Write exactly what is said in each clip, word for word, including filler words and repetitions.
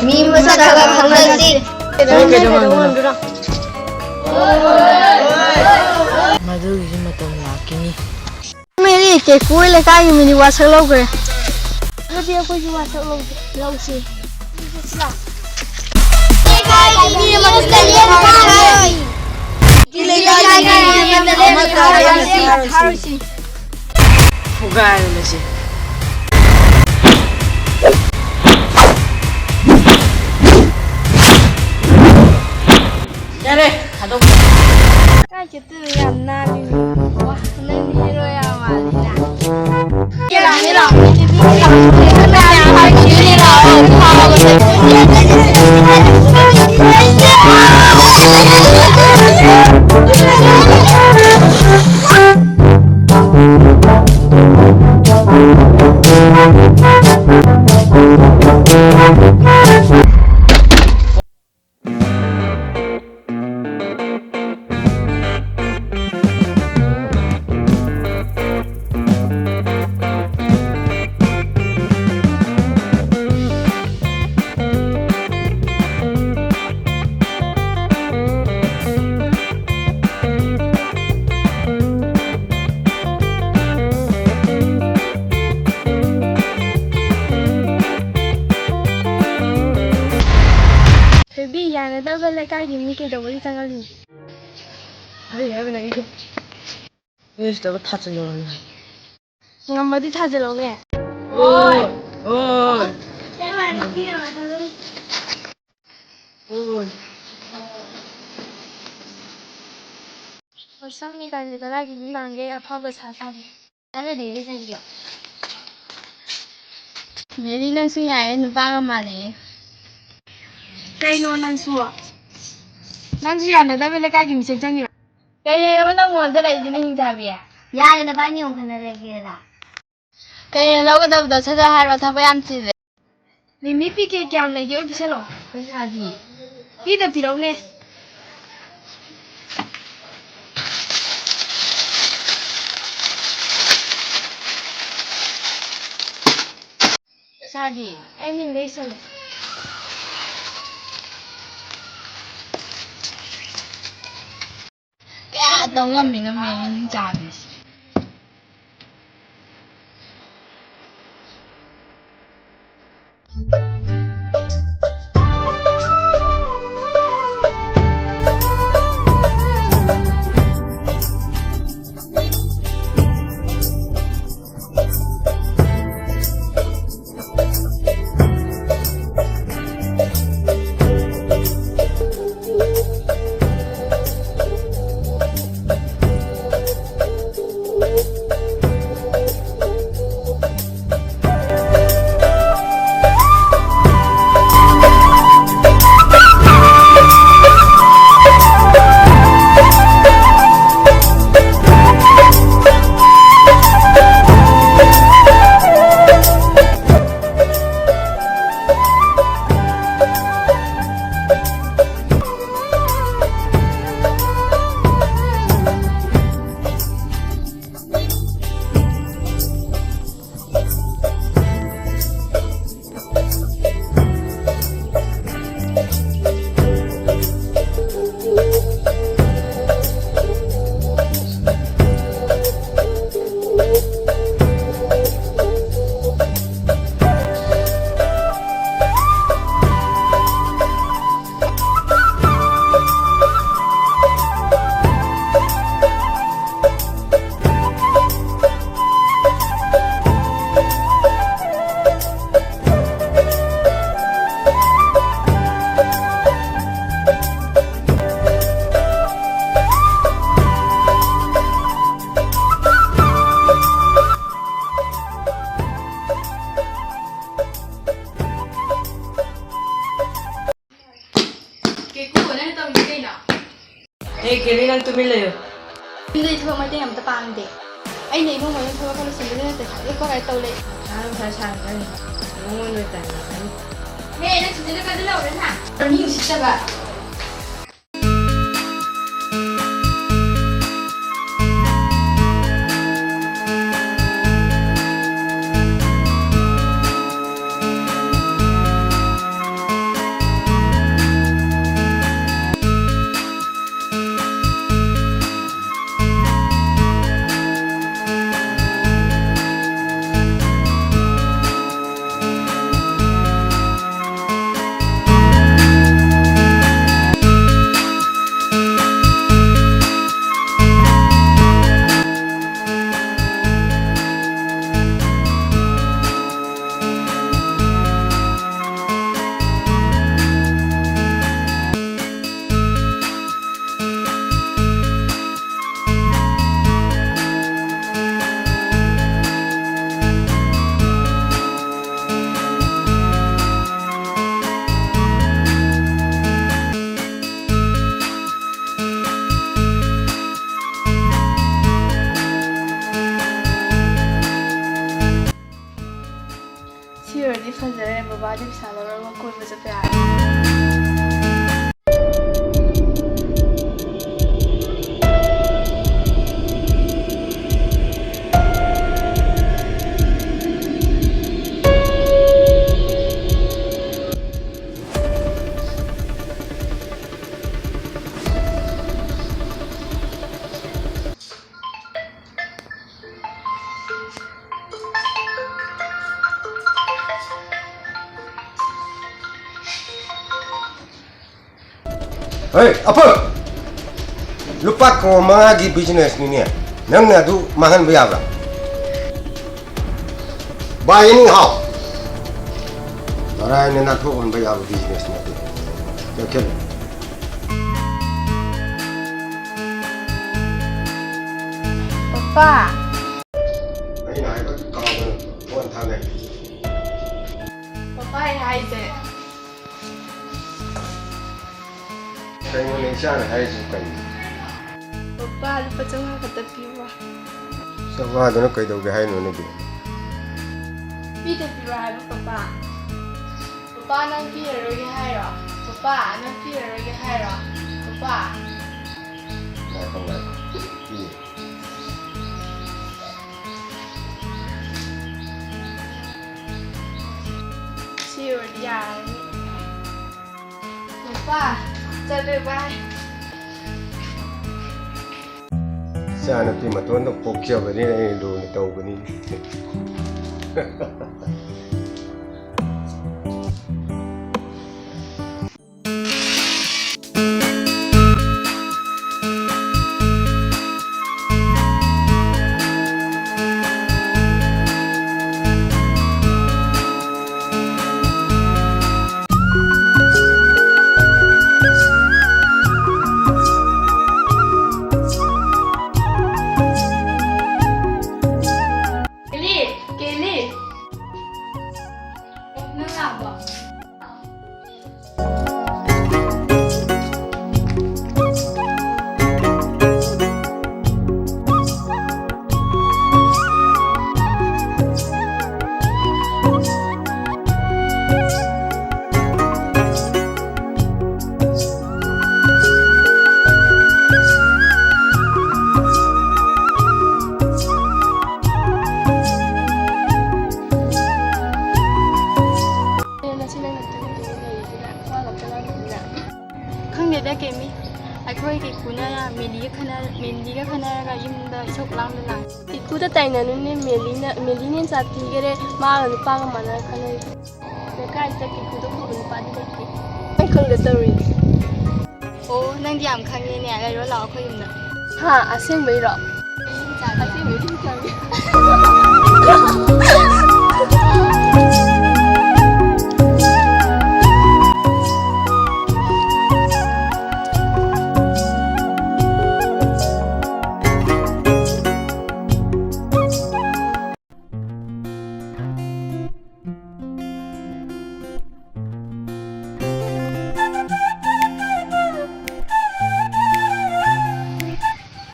ꯃꯤ ꯃꯁꯛ ꯈꯪꯅꯁꯤ꯫ ꯅꯪ ꯀꯩꯗꯧ ꯉꯝꯗꯣꯏꯅꯣ? ꯃꯗꯨꯒꯤꯁꯨ ꯃꯇꯝ ꯂꯥꯛꯈꯤꯅꯤ꯫ ꯃꯦꯔꯤ, ꯀꯦꯀꯨ ꯂꯩꯀꯥꯏꯒꯤ ꯃꯤꯅꯤ ꯋꯥꯁꯛ ꯂꯧꯈ꯭ꯔꯦ꯫ ꯑꯗꯨꯗꯤ ꯑꯩꯈꯣꯏꯁꯨ ꯋꯥꯁꯛ ꯂꯧ-, ꯂꯧꯁꯤ꯫ ꯂꯩꯀꯥꯏꯒꯤ ꯃꯤ ꯑꯃꯠꯇ ꯂꯦꯝꯃꯔꯣꯏ꯫ ꯂꯩꯀꯥꯏꯒꯤ ꯃꯤ ꯑꯃꯠꯇ ꯂꯦꯝꯃꯔꯣꯏ꯫ ꯐꯨꯒꯥꯏꯔꯁꯤ꯫ ꯌꯥꯔꯦ, ꯊꯥꯗꯣꯛꯈ꯭ꯔꯣ꯫ ꯀꯥꯏ ꯆꯠꯇꯣꯏꯅꯣ? ꯌꯥꯝ ꯅꯥꯜꯂꯤꯅꯦ꯫ ꯋꯥ, ꯅꯪꯗꯤ ꯍꯦꯔꯣ ꯌꯥꯝ ꯃꯥꯜꯂꯤꯅ꯫ ꯂꯥꯛꯑꯣ, ꯂꯥꯛꯑꯣ꯫ ꯊꯣꯏꯕꯤ, ꯌꯥꯅꯗꯕ ꯂꯩꯀꯥꯏꯒꯤ ꯃꯤ ꯀꯩꯗꯧꯕꯒꯤ ꯆꯪꯍꯜꯂꯤꯅꯣ? ꯍꯥꯏ ꯍꯥꯏꯕꯅ ꯑꯩꯗꯣ꯫ ꯅꯣꯏ ꯁꯤꯗꯕꯨ ꯊꯥꯖꯤꯜꯂꯨꯔꯣ꯫ ꯉꯝꯃꯗꯤ ꯊꯥꯖꯤꯜꯂꯧꯅꯦ꯫ ꯍꯣꯏ, ꯍꯣꯏ꯫ ꯍꯣꯏ꯫ ꯃꯁꯝꯒꯤ ꯀꯥꯟꯁꯦ ꯀꯗꯥꯏꯒꯤ ꯃꯤ ꯃꯥꯟꯒꯦ? ꯑꯐꯥꯎꯕ ꯁꯥ ꯁꯥꯅꯤ꯫ ꯃꯦꯔꯤ, ꯅꯪꯁꯨ ꯌꯥꯏꯌꯦ, ꯅꯨꯄꯥꯒ ꯃꯥꯜꯂꯦ꯫ ꯀꯩꯅꯣ ꯅꯪꯁꯨ? ꯅꯪꯁꯨ ꯌꯥꯅꯗꯕ ꯂꯩꯀꯥꯏꯒꯤ ꯃꯤꯆꯪ ꯆꯪꯉꯤꯔꯣ? ꯀꯩ ꯂꯩꯔꯕ ꯅꯪ ꯃꯣꯟꯗ ꯂꯩꯔꯤꯁꯤꯅ, ꯍꯤꯡꯆꯥꯕꯤ? ꯌꯥꯔꯦ, ꯅꯕꯥꯅꯤ ꯑꯃꯨꯛ ꯈꯟꯅꯔꯒꯦꯔꯥ? ꯀꯩꯅꯣ ꯂꯧꯒꯗꯕꯗꯣ ꯁꯠ ꯁꯠ ꯍꯥꯏꯔꯣ, ꯊꯕꯛ ꯌꯥꯝ ꯆꯤꯜꯂꯦ꯫ ꯃꯤꯃꯤ ꯄꯤꯀꯦꯠ ꯀꯌꯥꯝ ꯂꯩꯒꯦ? ꯑꯣꯏ ꯄꯤꯁꯜꯂꯣ꯫ ꯄꯩꯁꯥꯗꯤ? ꯄꯤꯗ ꯄꯤꯔꯧꯅꯦ꯫ ꯄꯩꯁꯥꯗꯤ? ꯑꯩ ꯃꯤꯡꯗ ꯏꯁꯜꯂꯦ꯫ ꯉꯝꯃꯤ ꯉꯝꯃꯤ ꯑꯩꯅ ꯆꯥꯕꯁꯦ꯫ ꯀꯦꯀꯨ, ꯅꯪ ꯇꯧꯔꯤ ꯀꯩꯅꯣ? ꯑꯦ, ꯀꯦꯂꯤ, ꯅꯪ ꯇꯨꯃꯤꯟ ꯂꯩꯌꯨ꯫ ꯌꯨꯝꯗꯩ ꯊꯕꯛ ꯃꯇꯦꯡ ꯑꯝꯇ ꯄꯥꯡꯗꯦ꯫ ꯑꯩꯅ ꯏꯃꯨꯡ ꯃꯅꯨꯡ ꯊꯕꯛ ꯈꯔ ꯂꯣꯏꯁꯤꯟꯕꯗ ꯅꯠꯇꯦ, ꯈ꯭ꯋꯥꯏꯗꯩ ꯀꯣꯛ ꯀꯥꯏ ꯇꯧ ꯂꯩ꯫ ꯃꯊꯥ ꯁꯥꯏ ꯀꯔꯤꯅꯣ? ꯅꯉꯣꯟꯗ ꯑꯣꯏ ꯇꯥꯏꯅꯔꯅꯤ꯫ ꯍꯦ, ꯅꯪ ꯁꯤꯗꯩꯗ ꯀꯥꯏꯗ ꯂꯧꯔꯦ ꯅꯍꯥꯟ? ꯃꯤ ꯎꯁꯤꯠꯇꯕ꯫ ꯂꯧꯔꯒ ꯀꯣꯏꯕ ꯆꯠꯄ ꯌꯥꯔꯦ꯫ ꯍꯦ, ꯑꯄꯨ! ꯂꯨꯄꯥ ꯀ꯭ꯔꯣꯔ ꯃꯉꯥꯒꯤ ꯕꯤꯖꯤꯅꯦꯁꯅꯤꯅꯦ, ꯅꯪꯅ ꯑꯗꯨ ꯃꯥꯡꯍꯟꯕ ꯌꯥꯕ꯭ꯔꯥ? Buy anyhow. ꯅꯥꯔꯥꯌꯟꯅ ꯅꯥꯟꯊꯣꯛꯍꯟꯕ ꯌꯥꯕ ꯕꯤꯖꯤꯅꯦꯁ ꯅꯠꯇꯦ꯫ ꯆꯠꯈꯤꯕ꯫ ꯄꯄꯥ꯫ ꯑꯩꯅ ꯍꯥꯏꯕ ꯀꯥꯎꯗꯅ ꯐꯣꯟ ꯊꯥꯅꯩ꯫ ꯄꯄꯥ, ꯑꯩ ꯍꯥꯏꯁꯦ꯫ ꯀꯩꯅꯣꯅꯦ ꯏꯆꯥꯅ ꯍꯥꯏꯔꯤꯁꯤꯕꯨ ꯀꯩꯅꯣ? ꯄꯄꯥ, ꯂꯨꯄꯥ ꯆꯥꯝꯃꯉꯥ ꯈꯛꯇ ꯄꯤꯕ꯫ ꯆꯥꯝꯃꯉꯥꯗꯨꯅ ꯀꯩꯗꯧꯒꯦ ꯍꯥꯏꯅꯣꯅꯦ ꯕꯦꯝꯃ? ꯄꯤꯗ ꯄꯤꯔꯣ ꯍꯥꯏꯕ ꯄꯄꯥ꯫ ꯄꯄꯥ, ꯅꯪ ꯄꯤꯔꯔꯣꯏꯒꯦ ꯍꯥꯏꯔꯣ? ꯄꯄꯥ, ꯅꯪ ꯄꯤꯔꯔꯣꯏꯒꯦ ꯍꯥꯏꯔꯣ? ꯄꯄꯥ꯫ ꯉꯥꯏꯈꯣ, ꯉꯥꯏꯈꯣ꯫ ꯄꯤꯒꯦ꯫ ꯁꯤ ꯑꯣꯏꯔꯗꯤ ꯌꯥꯔꯅꯤ꯫ ꯄꯄꯥ, ꯆꯠꯂꯦ, bye꯫ ꯏꯆꯥꯅꯨꯄꯤ ꯃꯇꯣꯟꯗ ꯄꯣꯛꯆꯕꯅꯤꯅ ꯑꯩ ꯂꯨꯅ ꯇꯧꯕꯅꯤ꯫ ꯀꯦꯂꯤ, ꯀꯦꯂꯤ꯫ ꯑꯣ, ꯅꯪ ꯂꯥꯛꯑꯕꯣ? ꯁꯤꯗ ꯀꯦꯃꯤ, ꯑꯩꯈꯣꯏ ꯀꯦꯀꯨꯅ ꯃꯦꯂꯤꯒ ꯈꯟꯅ-, ꯃꯦꯂꯤꯒ ꯈꯟꯅꯔꯒ ꯌꯨꯝꯗ ꯏꯁꯧ ꯂꯥꯡꯗ ꯂꯥꯡꯉꯤ꯫ ꯀꯦꯀꯨꯗ ꯇꯥꯏꯅꯅꯨꯅꯦ, ꯃꯦꯂꯤꯅ, ꯃꯦꯂꯤꯅ ꯍꯦꯟꯅ ꯁꯥꯊꯤꯈꯔꯦ, ꯃꯥꯒ ꯅꯨꯄꯥꯒ ꯃꯥꯟꯅꯔ ꯈꯟꯅꯔꯤ꯫ ꯂꯩꯀꯥꯏꯁꯤꯗ ꯀꯦꯀꯨꯗ ꯐꯕ ꯅꯨꯄꯥꯗꯤ ꯂꯩꯇꯦ꯫ ꯅꯪ ꯈꯪꯗ ꯇꯧꯔꯤꯅꯦ꯫ ꯑꯣ, ꯅꯪꯗꯤ ꯌꯥꯝ ꯈꯪꯉꯦꯅꯦ, ꯂꯩꯔꯣ ꯂꯥꯛꯑꯣ ꯑꯩꯈꯣꯏ ꯌꯨꯝꯗ꯫ ꯍꯥ, ꯑꯁꯦꯡꯕꯩꯔꯣ? ꯑꯁꯦꯡꯕꯩ ꯏꯁꯤꯡ ꯆꯥꯕꯤ꯫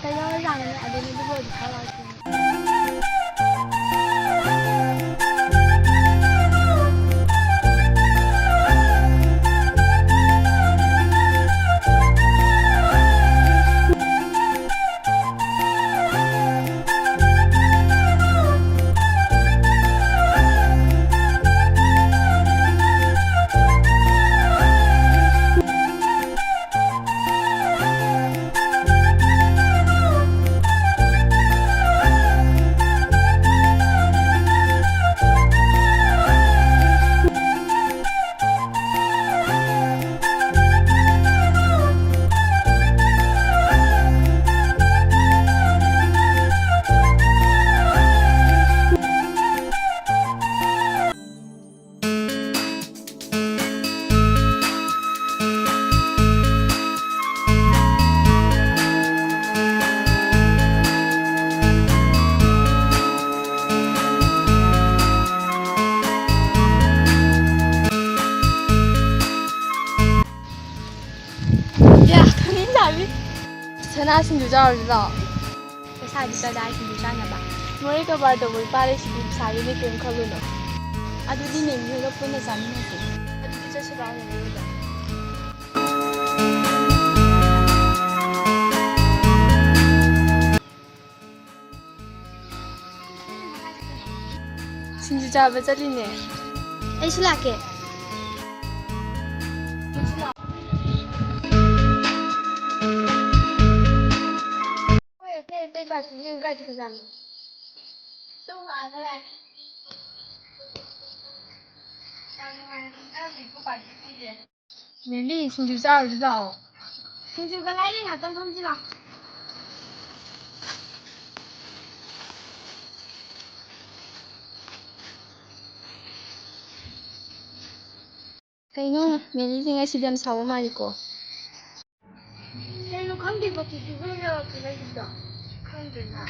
ꯀꯩꯗꯧꯔꯖꯥꯠꯅꯣꯅꯦ? ꯑꯗꯨꯅꯦ ꯑꯗꯨꯕꯨ ꯑꯣꯏꯔꯗꯤ ꯈꯔ ꯂꯥꯎꯁꯤꯅꯦ꯫ ꯌꯥ, ꯈꯪꯉꯤ ꯆꯥꯕꯤ꯫ ꯁꯅꯥ ꯁꯤꯡꯖꯨ ꯆꯥꯔꯨꯁꯤ ꯂꯥꯛꯑꯣ꯫ ꯄꯩꯁꯥꯗꯤ ꯀꯗꯥꯏ ꯁꯤꯡꯖꯨ ꯆꯥꯅꯕ? ꯃꯣꯔꯦ ꯀꯕꯥꯔ ꯇꯧꯕ ꯏꯄꯥ ꯂꯩꯁꯤꯗꯤ ꯄꯩꯁꯥꯒꯤꯗꯤ ꯀꯔꯤꯝ ꯈꯜꯂꯨꯅꯨ꯫ ꯑꯗꯨꯗꯤ ꯃꯦꯝ ꯍꯣꯏꯒ ꯄꯨꯟꯅ ꯆꯥꯃꯤꯟꯅꯁꯦ꯫ ꯑꯗꯨꯗꯤ ꯆꯠꯁꯤ ꯂꯥꯛꯑꯣ ꯃꯦꯝ ꯍꯣꯏꯒ꯫ ꯁꯤꯡꯖꯨ ꯆꯥꯕ ꯆꯠꯂꯤꯅꯦ꯫ ꯑꯩꯁꯨ ꯂꯥꯛꯀꯦ꯫ ꯀꯥꯏ ꯆꯠꯂꯤꯅꯣ? ꯀꯥꯏ ꯆꯠꯈ꯭ꯔꯖꯥꯠꯅꯣ? ꯁꯨꯝ ꯉꯥꯏꯔꯒ ꯂꯥꯛꯑꯦ꯫ ꯌꯥꯝ ꯅꯨꯡꯉꯥꯏꯅ ꯇꯨꯝꯖꯔꯝꯃꯦꯀꯣ, ꯄꯥꯔꯇꯤ ꯄꯤꯗꯦ꯫ ꯃꯦꯂꯤ, ꯁꯤꯡꯖꯨ ꯆꯥꯔꯨꯁꯤ ꯂꯥꯛꯑꯣ꯫ ꯁꯤꯡꯖꯨꯒ ꯂꯥꯏꯔꯤ, ꯉꯥꯛꯇꯪ ꯐꯝꯁꯤ ꯂꯥꯛꯑꯣ꯫ ꯀꯩꯅꯣ, ꯃꯦꯂꯤꯁꯦ ꯉꯁꯤꯗꯤ ꯌꯥꯝ ꯁꯥꯎꯕ ꯃꯥꯜꯂꯤꯀꯣ? ꯀꯩꯅꯣ ꯈꯪꯗꯦ, ꯕꯣꯇꯤꯗꯨꯒ ꯌꯧꯔꯛꯇ꯭ꯔꯤꯉꯩꯗꯨꯗ꯫ ꯈꯪꯗꯦꯅ꯫